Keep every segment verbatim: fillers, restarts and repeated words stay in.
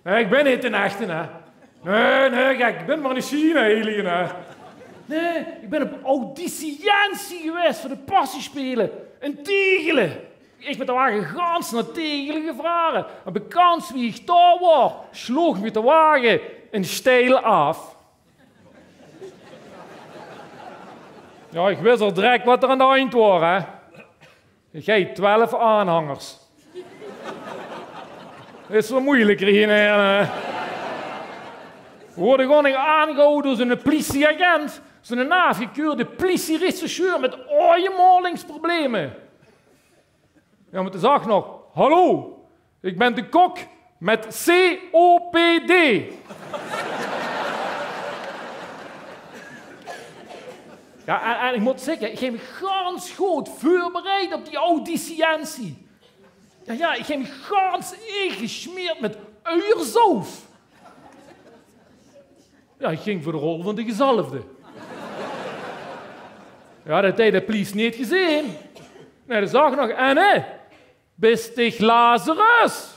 Hè, ich bin neet d'n echte, hè. Nae, nae, gek, ich bin mer eine China-alien, hè. Nae, ich bin op auditiëntie gewaes veur de Passiespeule in Tegele. Ich mit de wage gans nao Tegele gevare. En bekans wie ich dao waor, sloog mich de wage in Steil aaf. Jao, ich wis al drek waat d'r aan de hand waor, hè. Ich haw twelf aanhangers. Is waal meujelik hie, hè. Woort ich gewoon aangehaje door zoe'ne plissieagent, zoe'ne aafgekeurde plissierechercheur mit ademhalingsprobleme. Jao, mer dae zag nog: "Hallo, ich bin de kok mit C O P D." Jao, en, en ich mót zègke, ich höb mich gans good veurbereid op die auditiëntie. Jao, jao, ich höb mich gans ingesmeerd mit uierzauf. Jao, ich ging veur de rol van de gezalfde. Jao, det haw de plies neet gezeen. Nae, dae zag nog: "En, hè, bis dich Lazarus?"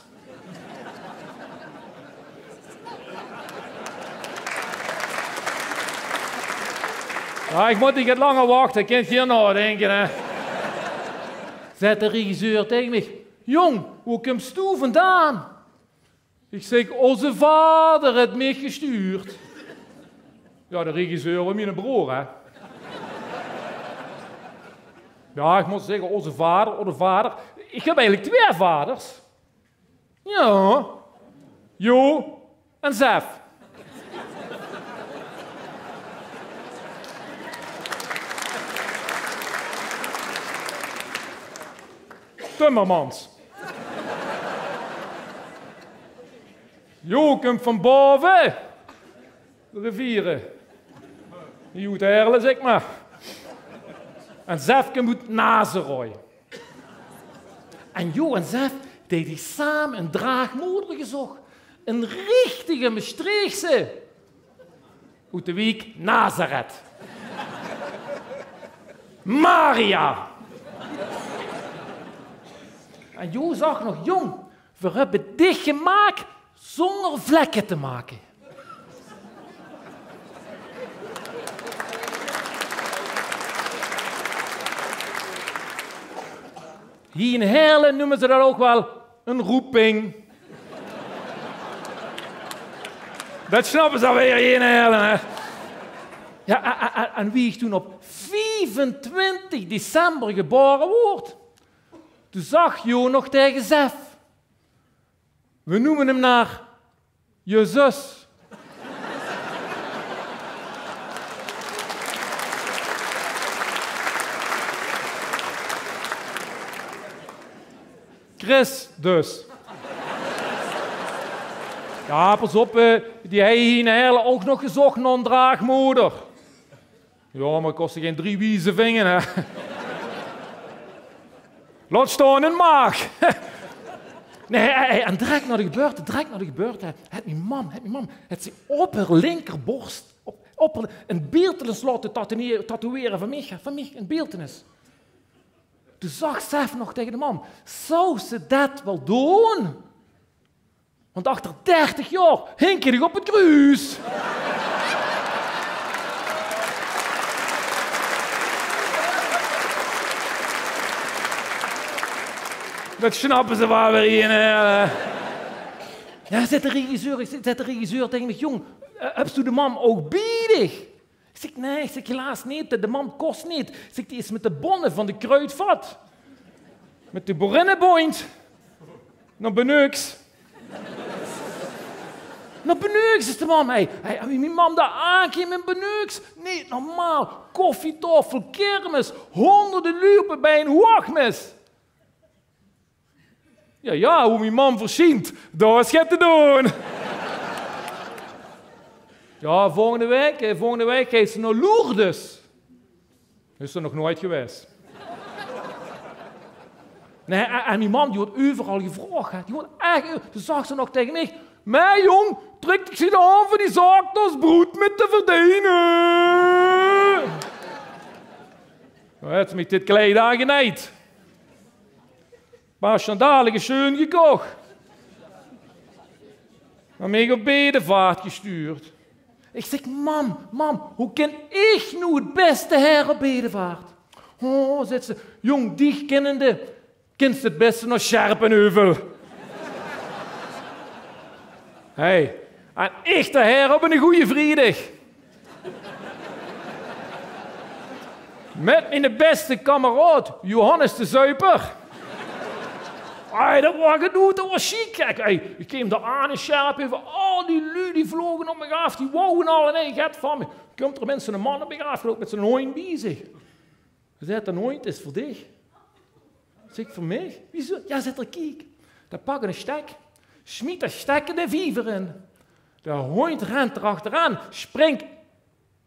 Jao, ich mót neet langer wachte, ich kin hie naodinke, hè. Zaet de regisseur taenge mich: "Jóng, wo kums doe vandaan?" Ich zèk: "Ózze vader haet mich gestuurd." Jao, de regisseur waor miene broor, hè. Jao, ich mót zègke, ózze vader, ózze vader. Ich höb eigelik twee vaders. Jao. Jo en Zef. Timmermans. Jo kump van bove de riviere. Hie oet Heerle, zèk mer. En Zef kump oet Nazeroy. En Jo en Zef, die höbbe same ein draagmoder gezóch. Ein richtige Mestreechse. Oet de wiek Nazareth. Maria! En Jo zag nog: "Jóng, veer höbbe dich gemaak zónger vlekke te make." Hie in Heerle neume ze det ouch waal ein roeping. Det snappe ze alweer hie in Heerle, hè. Jao, en, en, en wie ich toen op viefentwintig december gebaore woort, toen zag Jo nog taenge Zef: "Veer neume 'm nao Jezus." Chris dus. Jao, pas op, eh, die höbbe hie in Heerle ouch nog gezóch nao ein draagmoder. Jao, mer kosjte gein drie wieze vinge, hè. Laot staon ein maag. Nae, hè, hè, en drek nao de gebeurte, drek nao de gebeurte, hè, haet mien mam, haet mien mam, haet zich op häör linkerbors, op, op häör, ein beeltenis laote tatoeëre, tatoeëre van mich, hè, van mich, ein beeltenis. Toen zag Zef nog taenge de mam: "Zouws se det waal doon? Want achter dertig jaor hink ich dich op 't kruus." Det snappe ze waal weer hie, hè. Jao, zaet de regisseur, zaet de regisseur taenge mich: "Jóng, eh, höbs doe de mam ouch bie dich?" Ich zèk: "Nae," ich zèk, "helaas neet. De, de mam kós neet." Ich zèk: "Die is mit de bonne van de Kruidvat mit de boerinnebóndj nao Beneux." "Nao Beneux?" is de mam. Hey, hey, wie mien mam dao aankaom in Beneux. Neet normaal. Koffietaofel, kermis, hóngerde luuj op ein wachmis. Jao, jao, wie mien mam versjient, dao is get te doon. Jao, volgende waek, eh, volgende waek geit ze nao Lourdes. Is ze nog noeit gewaes. Nae, en, en mien mam, die woort euveral gevraog, hè. Die woort ech eu-, toen zag ze nog taenge mich: "Mer jóng, trèk dich neet aan veur die zaak es broed mit te verdeene." Noe, haet ze mich dit kleid aangenejd. Paar sjandaal, sjoen gekoch. Nao mich op bedevaart gestuurd. Ich zèk: "Mam, mam, wie kin ich noe 't bèste haer op bedevaart?" "Oh," zaet ze, "jóng, dich kennende, kins se 't bèste nao Sjerpenheuvel." Hey, en ich d'r haer op 'ne gooje vriedig. Mit miene bèste kameraod, Johannes de Zuiper. Hey, dat waor genót, dat waor sjiek, gek. Hey, ich keem dao aan in Sjerpenheuvel, al die luuj die vloge op mich aaf, die wouwe allemaol get van mich. Kump d'r minse, 'ne man op mich aafgeloupe mit ziene hóndj bie zich. Zaet: "D'n hóndj is veur dich." Zèk ich: "Veur mich? Wieso?" "Jao," zaet 'r, "kiek." Dae pak 'ne stek, smiet dae stek in de viever in. De hóndj rent d'r achteraan, springk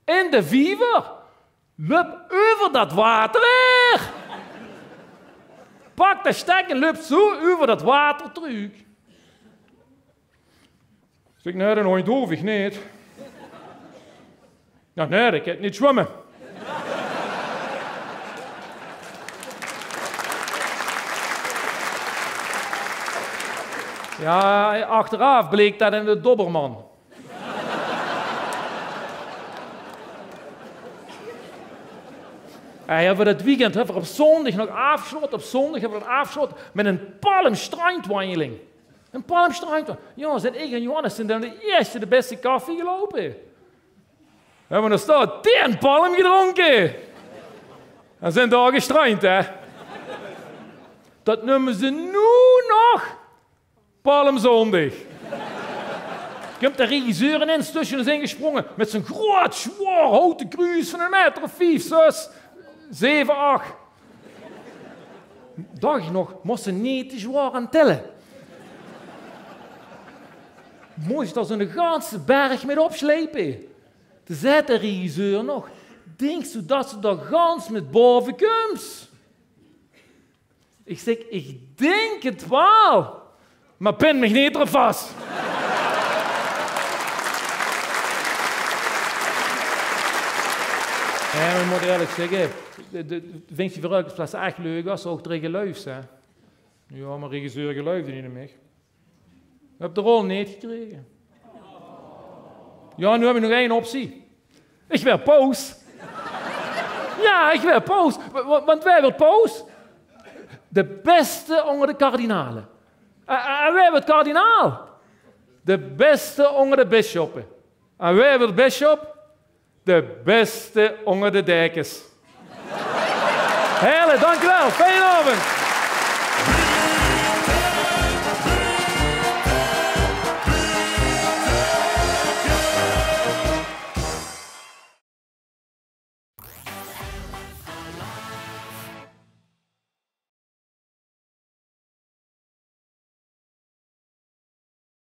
in de viever, löp euver dat water haer, pak dae stek en löp zoe euver dat water trök. Zèk ich: "Nae, d'n hóndj hoof ich neet." "Jao, nae, dae kin neet zwumme." Jao, achteraaf bleek dat 'ne dobberman. Hey, höbbe v'r dat weekend, höbbe v'r op zóndig nog aafgesjlaote, op zóndig höbbe v'r dat aafgesjlaote mit 'n palmstrandwanjeling. 'n Palmstrand. Jao, zeen ich en Johannes zeen dan de ierste de bèste kaffee geloupe. Höbbe v'r nog stad tien palm gedrónke. En zeen dao gestrand, hè. Dat neume ze noe nog Palmzóndig. Kump de regisseur inins tösse ós in gesprónge mit zoe'n groeat, zwaor houte kruus van 'ne maeter of vief, zès, zeve, ach. Dach ich nog, mós se neet te zwaor aan tèlle. Mós se dao zoe'n ganse berg mit opsjlepe. Toen zaet de regisseur nog: "Dinks doe dat se dao gans mit baove kums?" Ich zèk: "Ich dink 't waal, mer pin mich neet d'rop vas." Jao, mer ich mót ierlik zègke, de, de, vinjs se Verrukkensplaats ech leuk es se ouch d'r in geluifs, hè? Jao, mer regisseur geluifde neet in mich. Höb de rol neet gekrege. Jao, noe höb ich nog ein optie. Ich waer paus. Jao, ich waer paus. Wa-, wa-, want wae wuuert paus? De bèste ónger de kardinale. En, en, en wae wuuert kardinaal? De bèste ónger de bissjoppe. En wae wuuert bissjop? De bèste ónger de dekes. Heerlik, dank uch waal. Fijne aovend.